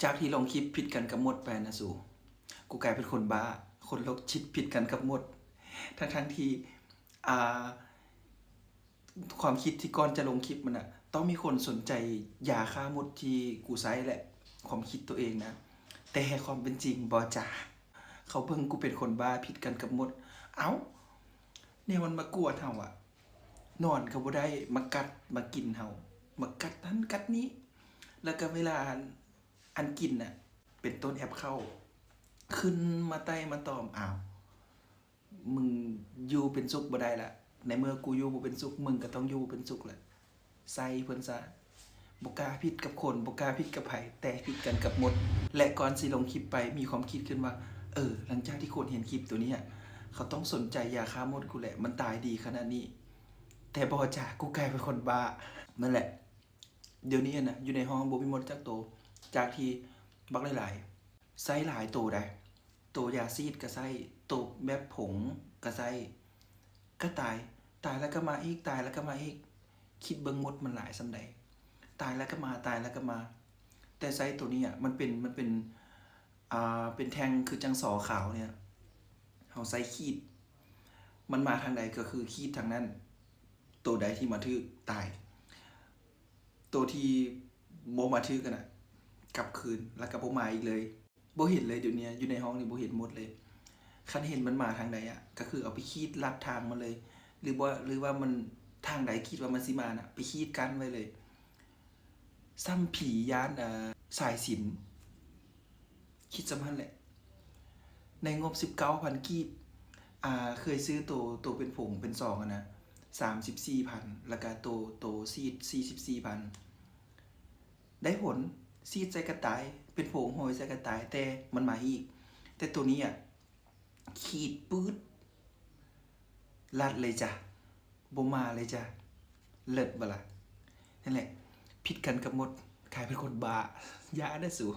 ຈາກທີ່ລົງຄລິບຜິດກັນກັບມົດໄປນະສູ ກູກາຍເປັນຄົນບ້າ, ຄົນໂລກຈິດຜິດກັນກັບມົດ. ທັງໆທີ່ ອ່າ ຄວາມຄິດທີ່ກ່ອນຈະລົງຄລິບມັນນະ ຕ້ອງມີຄົນສົນໃຈຢາຂ້າມົດທີ່ກູໃຊ້ແຫຼະ, ຄວາມຄິດໂຕເອງນະ. ແຕ່ຄວາມເປັນຈິງບໍ່ຈ້າ, ເຂົາເບິ່ງກູເປັນຄົນບ້າຜິດກັນກັບມົດ. ເອົ້າ ແນວມັນມາກວດເຮົາອະ, ນອນກໍບໍ່ໄດ້, ມາກັດມາກິນເຮົາ, ມາກັດນັ້ນກັດນີ້. ແລ້ວກໍເວລາອັນ ອັນກິນນະ ເປັນຕົ້ນແອບເຂົ້າ ຂຶ້ນມາໄຕ້ມາຕອມ. ອ້າວ ມຶງຢູ່ເປັນສຸກບໍ່ໄດ້ລະ, ໃນເມື່ອກູຢູ່ບໍ່ເປັນສຸກ ມຶງກໍຕ້ອງຢູ່ບໍ່ເປັນສຸກລະ. ໃສ່ເພິ່ນຊະ, ບໍ່ກ້າຜິດກັບຄົນ, ບໍ່ກ້າຜິດກັບໃຜ, ແຕ່ຜິດກັນກັບມົດ. ແລະ ກ່ອນຊິລົງຄລິບໄປ ມີຄວາມຄິດຂຶ້ນວ່າ ເອີ ຫຼັງຈາກທີ່ຄົນເຫັນຄລິບໂຕນີ້ ເຂົາຕ້ອງສົນໃຈຢາຂ້າມົດກູແຫຼະ, ມັນຕາຍດີຂະໜາດນີ້. ແຕ່ບໍ່ຈ້າ, ກູກາຍເປັນຄົນບ້າ. ນັ້ນແຫຼະ, ດຽວນີ້ນະ ຢູ່ໃນຫ້ອງບໍ່ມີມົດຈັກໂຕ, ຈາກທີ່ບັກຫຼາຍໆ ໃຊ້ຫຼາຍໂຕໃດ໋, ໂຕຢາສີດກໍໃຊ້, ໂຕແບບຜົງກໍໃຊ້, ກໍຕາຍ, ຕາຍແລ້ວກໍມາອີກ, ຕາຍແລ້ວກໍມາອີກ. ຄິດເບິ່ງມົດມັນຫຼາຍສ່ຳໃດ, ຕາຍແລ້ວກໍມາ, ຕາຍແລ້ວກໍມາ. ແຕ່ໃຊ້ໂຕນີ້ອະ ມັນເປັນ ມັນເປັນ ອ່າ ເປັນແທ່ງຄືຈັ່ງສໍຂາວນີ້, ເຮົາໃຊ້ຂີດ, ມັນມາທາງໃດກໍຄືຂີດທາງນັ້ນ. ໂຕໃດທີ່ມາຖືກ ຕາຍ, ໂຕທີ່ບໍ່ມາຖືກຫັ້ນນະ ກັບຄືນ ແລ້ວກໍບໍ່ມາອີກເລີຍ. ບໍ່ເຫັນເລີຍ ດຽວນີ້ຢູ່ໃນຫ້ອງນີ້ບໍ່ເຫັນມົດເລີຍ. ຄັນເຫັນມັນມາທາງໃດອະ ກໍຄືເອົາໄປຂີດລັດທາງມັນເລີຍ ຫຼືບໍ່ ຫຼືວ່າມັນທາງໃດຄິດວ່າມັນຊິມານະ ໄປຂີດກັ້ນໄວ້ເລີຍ. ສ່ຳຜີຢ້ານ ເອີ ສາຍສິນ ຄິດສ່ຳຫັ້ນແຫຼະ. ໃນງົບສິບເກົ້າພັນກີບ ອ່າ ເຄີຍຊື້ໂຕ ໂຕເປັນຜົງເປັນສອງຫັ້ນນະ ສາມສິບສີ່ພັນ ແລ້ວກະໂຕ ໂຕສີດ ສີ່ສິບສີ່ພັນ. ໄດ້ຜົນ, ສີດໃສ່ກະຕ່າຍ, ເປັນຜົງໂຮຍໃສ່ກະຕ່າຍ, ແຕ່ມັນມາອີກ. ແຕ່ໂຕນີ້ອະ ຂີດປືດ ລັດເລີຍຈ້ະ, ບໍ່ມາເລີຍຈ້ະ. ເລີດບໍ່ລະ? ນັ້ນແຫຼະ, ຜິດກັນກັບມົດ, ກາຍເປັນຄົນບ້າ. ຢ່າເດີສູ.